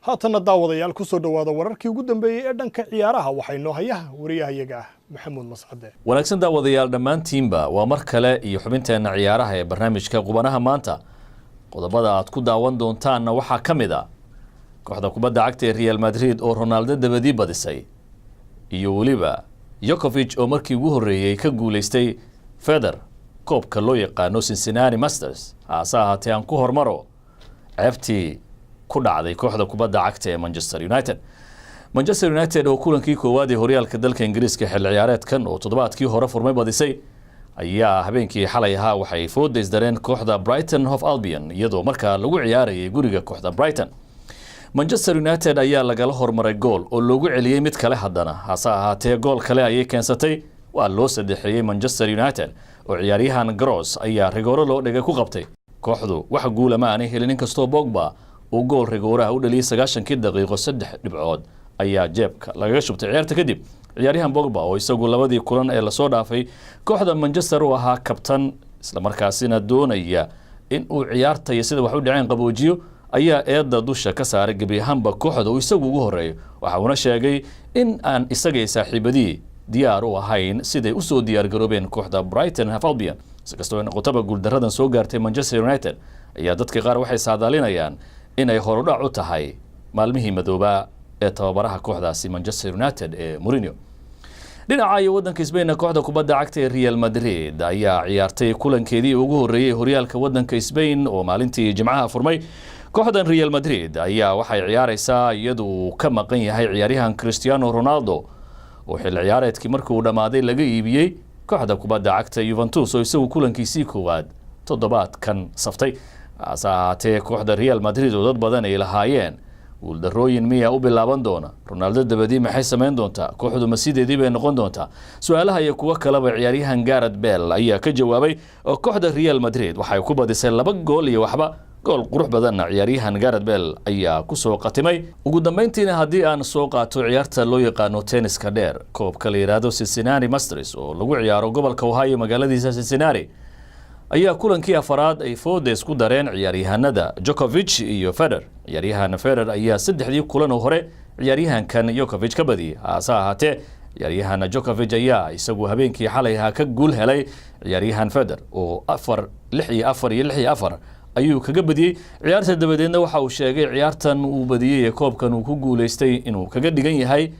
Haatanna daawadayaal, kusoo dhowaada wararkii ugu dambeeyey ee dhanka ciyaaraha. Waxaa inoo hayaha wariyahayaga ah Maxamuud Mascade. Wanaagsan daawadayaal dhammaantiinba, waa mar kale iyo xubinteenna ciyaaraha ee barnaamijka Qubanaha Maanta. Qodobada aad ku daawan doontaanna waxaa ka mid a kooxda kubadda cagta ee Real Madrid oo Ronaldo dabadii badisay, iyo weliba Djokovic oo markii ugu horreeyey ka guulaystay Federer koobka loo yaqaano Cincinnati Masters. Hase ahaatee aan ku hormaro ceebtii ku dhacday kooxda kubadda cagta ee Manchester United. Manchester United oo kulankii koowaad ee horyaalka dalka Ingiriiska xilli ciyaareedkan oo toddobaadkii hore furmay badisay, ayaa habeenkii xalay ahaa waxay fooda isdareen kooxda Brighton Hove Albion, iyadoo markaa lagu ciyaarayay guriga kooxda Brighton. Manchester United ayaa lagala hormaray gool oo loogu celiyey mid kale haddana, hase ahaatee gool kale ayay keensatay. Waa loo saddexeeyey Manchester United oo ciyaaryahan Gross ayaa rigooro loo dhigay ku qabtay. Kooxdu wax guula ma aanay helin, inkastoo Pogba uu gool rigooraha u dhaliyey 90-kii daqiiqo. Saddex dhibcood ayaa jeebka lagaga shubtay ciyaarta kadib. Ciyaaryahan Pogba oo isagu labadii kulan ee lasoo dhaafay kooxda Manchester u ahaa kabtan, islamarkaasina doonaya in uu ciyaarta iyo sida wax u dhaceen qaboojiyo, ayaa eedda dusha ka saaray gebi ahaanba kooxda uu isagu ugu horeeyo. Waxa uuna sheegay in aan isagay saaxiibadii diyaar u ahayn siday usoo diyaargaroobeen kooxda Brighton Hove Albion. Si kastoo ay noqotaba, guuldaradan soo gaartay Manchester United ayaa dadka qaar waxay saadaalinayaan inay horudhac u tahay maalmihii madoobaa ee tababaraha kooxdaasi Manchester United ee Mourinho. Dhinaca iyo waddanka Spain, kooxda kubadda cagta ee Real Madrid ayaa ciyaartay kulankeedii ugu horreeyey horyaalka waddanka Spain oo maalintii Jimcaha furmay. Kooxdan Real Madrid ayaa waxay ciyaareysaa iyadu uu ka maqan yahay ciyaaryahan Cristiano Ronaldo, oo xilli ciyaareedkii markii uu dhammaaday laga iibiyey kooxda kubadda cagta Juventus, oo isagu kulankiisii koowaad toddobaadkan saftay. Hase ahaatee kooxda Real Madrid oo dad badan ay lahaayeen guuldarooyin miyaa u bilaaban doona, Ronaldo dabadii maxay samayn doontaa, kooxdu ma sideedii bay noqon doontaa? Su-aalaha iyo kuwo kaleba ciyaaryahan Gareth Bale ayaa ka jawaabay, oo kooxda Real Madrid waxay ku badisay 2 gool iyo waxba. Gool qurux badanna ciyaaryahan Gareth Bale ayaa kusoo qatimay. Ugu dambeyntiina, haddii aan soo qaato ciyaarta loo yaqaano tenniska dheer, koobka la yidhaahdo Cincinnati Masters oo lagu ciyaaro gobolka Ohio magaaladiisa Cincinnati, ayaa kulankii afaraad ay fooda isku dareen ciyaaryahanada Djokovic iyo Federer. Ciyaaryahan Federer ayaa saddexdii kulan oo hore ciyaaryahankan Djokovic ka badiyey. Hase ahaatee ciyaaryahan Djokovic ayaa isagu habeenkii xalay ahaa ka guul helay ciyaaryahan Federer, oo 4-6 iyo 4 iyo 6-4 ayuu kaga badiyey. Ciyaarta dabadeedna waxa uu sheegay ciyaartan uu badiyey ee koobkan uu ku guulaystay inuu kaga dhigan yahay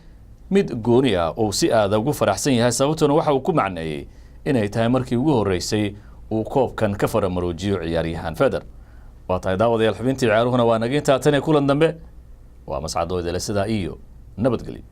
mid gooni ah oo si aada ugu faraxsan yahay. Sababtuna waxa uu ku macneeyey inay tahay markii ugu horreysay uu koobkan ka faramaroojiyo ciyaaryahan Federer. Waa tahay daawadayaal, xubintii ciyaaruhuna waa naga intaa. Tan ee kulan dambe, waa Mascadoo idile sidaa iyo nabadgelyo.